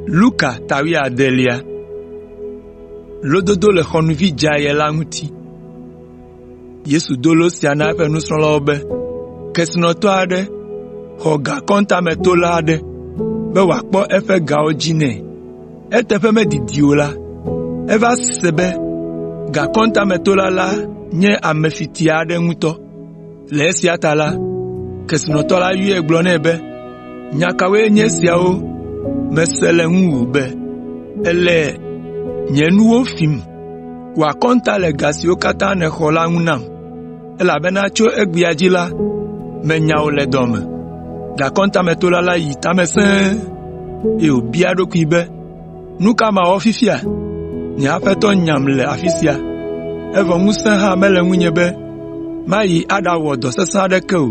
Luka ta wuiadelia. Lododo le xɔnuvi dzeaye la ŋuti. Yesu do lo sia na eƒe nusrɔ̃lawo be, “Kesinɔtɔ aɖe xɔ gakɔntametola aɖe be wòakpɔ eƒe gawo dzi nɛ. Eteƒe medidi o la, eva se be gakɔntametola la nye ame fiti aɖe ŋutɔ. Le esia ta la, kesinɔtɔ la yɔe gblɔ nɛ be, ‘Nya kawoe nye esiawo mese le ŋuwò be èle nye nuwo fim? Wɔ akɔnta le ga siwo katã nèxɔ la ŋu nam, elabena tso egbea dzi la, menya wò le dɔ me.’ Gakɔntametola la yi ta me sẽe, eye wòbia eɖokui be, ‘Nu ka mawɔ fifia? Nye aƒetɔ nyam le afi sia, evɔ ŋusẽ hã mele ŋunye be mayi aɖawɔ dɔ sesẽ aɖeke o,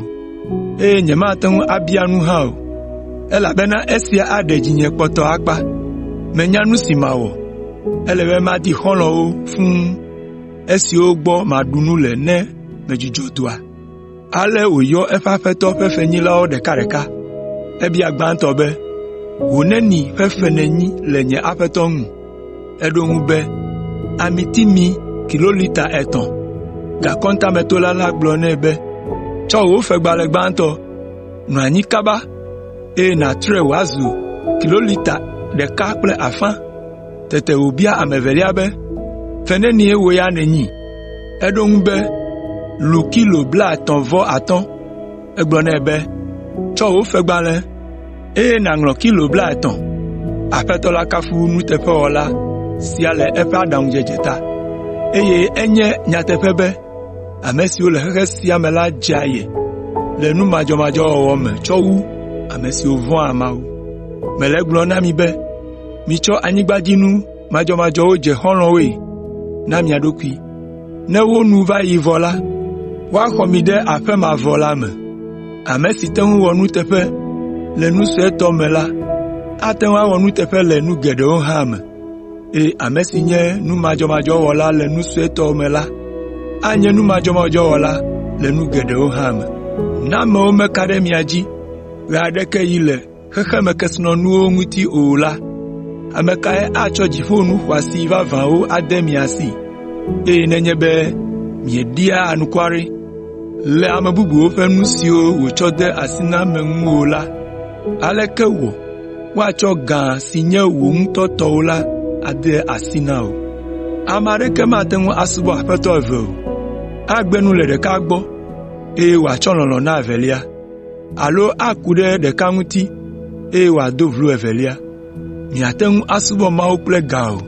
eye nyemate ŋu abia nu hã o, elabena esia aɖe dzinye kpɔtɔ akpa. Menya nu si mawɔ, ele be madi xɔlɔ̃wo fũu, esiwo gbɔ maɖu nu le ne medzudzɔ dɔa.’ Ale wòyɔ eƒe aƒetɔ ƒe fenyilawo ɖekaɖeka. Ebia gbãtɔ be, ‘Ho neni ƒe fe nènyi le nye aƒetɔ ŋu?’ Eɖo eŋu be, ‘Amitimi kilolita etɔ̃.’ Gakɔntametola la gblɔ nɛ be, ‘Tsɔ wò fegbalẽ gbãtɔ, nɔ anyi kaba, eye nàtrɔe wòazu kilolita ɖeka kple afã.’ Tete wòbia ame evelia be, ‘Fe nenie wò ya nènyi?’ Eɖo eŋu be, ‘Lu kilo blaetɔ̃-vɔ-atɔ̃.’ Egblɔ nɛ be, ‘Tsɔ wò fegbalẽ, eye nàŋlɔ kilo blaetɔ̃.’ Aƒetɔ la kafu nuteƒewɔla sia le eƒe aɖaŋudzedze ta, eye enye nyateƒe be ame siwo le xexe sia me la dze aye le nu madzɔmadzɔ wɔwɔ me tsɔ wu ame siwo vɔ̃a Mawu. Mele egblɔm na mi be mitsɔ anyigbadzinu madzɔmadzɔwo dze xɔlɔ̃woe na mia ɖokui. Ne wo nu va yi vɔ la, woaxɔ mi ɖe aƒe mavɔ la me. Ame si te ŋu wɔ nuteƒe le nu suetɔ me la ate ŋu awɔ nuteƒe le nu geɖewo hã me, eye ame si nye nu madzɔmadzɔ wɔla le nu suetɔ me la anye nu madzɔmadzɔ wɔla le nu geɖewo hã me. Ne amewo meka ɖe mia dzi ɣe aɖeke ɣi le xexemekesinɔnuwo ŋuti o la, ame kae atsɔ dziƒonu xɔasi vavãwo ade mia si? Eye nenye be mieɖia anukware le ame bubuwo ƒe nu siwo wotsɔ de asi na ame ŋu o la, aleke wɔ woatsɔ gã si nye wò ŋutɔ tɔwò la ade asi na wò? “Ame aɖeke mate ŋu asubɔ aƒetɔ eve o. Agbe nu le ɖeka gbɔ, eye wòatsɔ lɔlɔ̃ na evelia alo aku ɖe ɖeka ŋuti, eye wòado vlo evelia. Miate ŋu asubɔ Mawu kple ga o.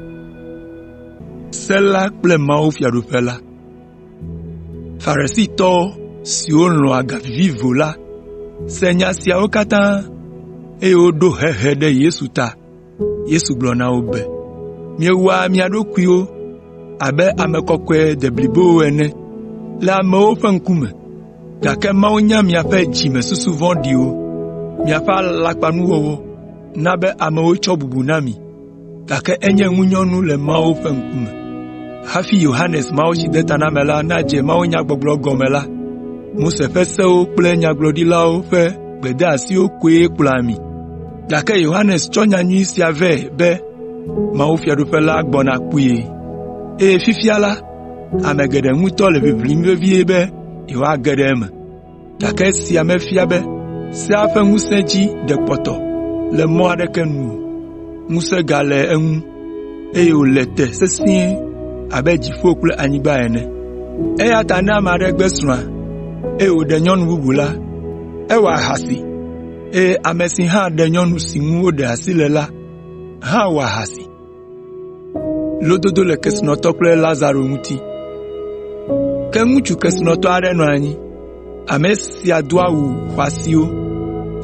Se la kple mawufiaɖuƒe la. Farisitɔ siwo lɔ̃a ga vivivo la se nya siawo katã, eye woɖo hehe ɖe Yesu ta. Yesu gblɔ na wo be, “Miewɔa mia ɖokuiwo abe ame kɔkɔe deblibowo ene le amewo ƒe ŋkume, gake Mawu nya miaƒe dzimesusu vɔ̃ɖiwo. Miaƒe alakpanuwɔwɔ na be amewo tsɔ bubu na mi, gake enye ŋunyɔnu le Mawu ƒe ŋkume. Hafi Yohanes Mawutsidetanamela nadze mawunyagbɔgblɔ gɔme la, Mose ƒe sewo kple nyagblɔɖilawo ƒe gbedeasiwo koe kplɔa mi. Gake Yohanes tsɔ nyanyui sia vɛ be mawufiaɖuƒe la gbɔna kpuie, eye fifia la, ame geɖe ŋutɔ le ʋiʋlim vevie be yewoage ɖe eme. Gake esia mefia be sea ƒe ŋusẽ dzi ɖe kpɔtɔ le mɔ aɖeke nu o. Ŋusẽ gale eŋu, eye wòle te sesĩe abe dziƒo kple anyigba ene. Eya ta ne ame aɖe gbe srɔ̃a, eye wòɖe nyɔnu bubu la, ewɔ ahasi, eye ame si hã ɖe nyɔnu si ŋu woɖe asi le la hã wɔ ahasi. Ke ŋutsu kesinɔtɔ aɖe nɔ anyi. Ame sia doa awu xɔasiwo,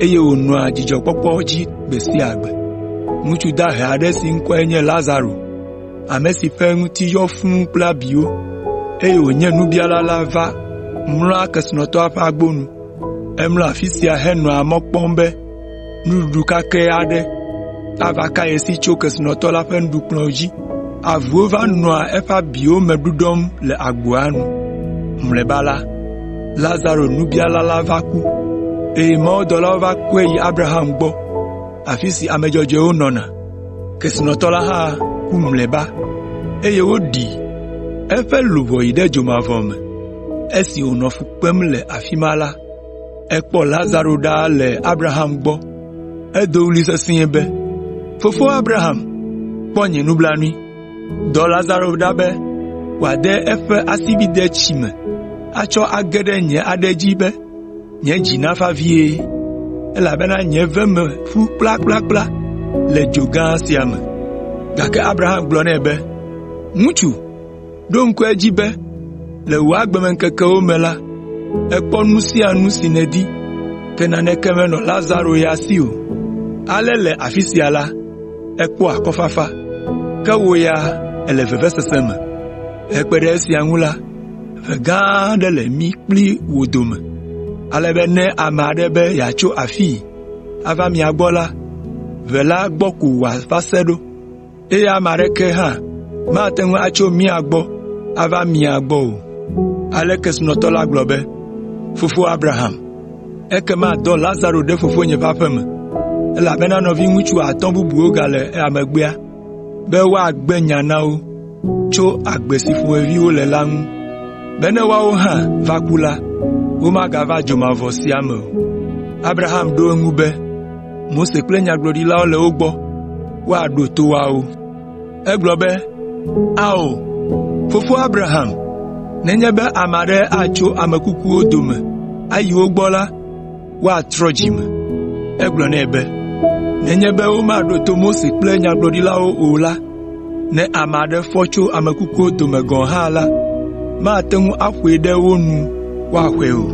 eye wònɔa dzidzɔkpɔkpɔ dzi gbe sia gbe. Ŋutsu dahe aɖe si ŋkɔe nye Lazaro, ame si ƒe ŋuti yɔ fũu kple abiwo, eye wònye nubiala la va mlɔa kesinɔtɔa ƒe agbo nu. Emlɔa afi sia henɔa mɔ kpɔm be nuɖuɖu kakɛ aɖe ava ka ye si tso kesinɔtɔ la ƒe nuɖukplɔ̃ dzi. Avuwo va nɔa eƒe abiwo me ɖuɖɔm le agboa nu. Mlɔeba la, Lazaro nubiala la va ku, eye mawudɔlawo va kɔe yi Abraham gbɔ, afi si ame dzɔdzɔewo nɔna. Kesinɔtɔ la hã ku mlɔeba, eye woɖi eƒe luʋɔ yi ɖe dzomavɔ me. Esi wònɔ fu kpem le afi ma la, ekpɔ Lazaro ɖaa le Abraham gbɔ. Edo ɣli sesĩe be, ‘Fofo Abraham, kpɔ nye nublanui. Dɔ Lazaro ɖa be wòade eƒe asibidɛ tsi me atsɔ age ɖe nye aɖe dzi be nye dzi nafa vie, elabena nye ve me ƒu kplakplakpla le dzo gã sia me.’ Gake Abraham gblɔ nɛ be, ‘Ŋutsu, ɖo ŋku edzi be le wò agbemeŋkekewo me la, èkpɔ nu sia nu si nèdi, ke naneke menɔ Lazaro ya si o. Ale le afi sia la, ekpɔ akɔfafa, ke wò ya èle vevesese me. Hekpe ɖe esia ŋu la, ʋe gã aɖe le mí kpli wò dome, ale be ne ame aɖe be yeatso afii ava mia gbɔ la, ʋe la gbɔ ko wòava se ɖo, eye ame aɖeke hã mate ŋu atso mía gbɔ ava mia gbɔ o.’ Ale kesinɔtɔ la gblɔ be, ‘Fofo Abraham, ekema dɔ Lazaro ɖe fofonye ƒe aƒe me, elabena nɔviŋutsu atɔ̃ bubuwo gale amegbea be woagbe nya na wo tso agbe si ƒomevi wole la ŋu, be ne woawo hã va ku la, womagava dzomavɔ sia me o.’ Abraham ɖo eŋu be, ‘Mose kple nyagblɔɖilawo le wo gbɔ, woaɖo to woawo.’ Egblɔ be, ‘Ao, fofo Abraham, nenye be ame aɖe atso ame kukuwo dome ayi wo gbɔ la, woatrɔ dzi me.’ Egblɔ nɛ be, ‘Nenye be womaɖo to Mose kple nyagblɔɖilawo o la, ne ame aɖe fɔ tso ame kukuwo dome gɔ̃ hã la, mate ŋu aƒoe ɖe wo nu woaxɔe o.’ ”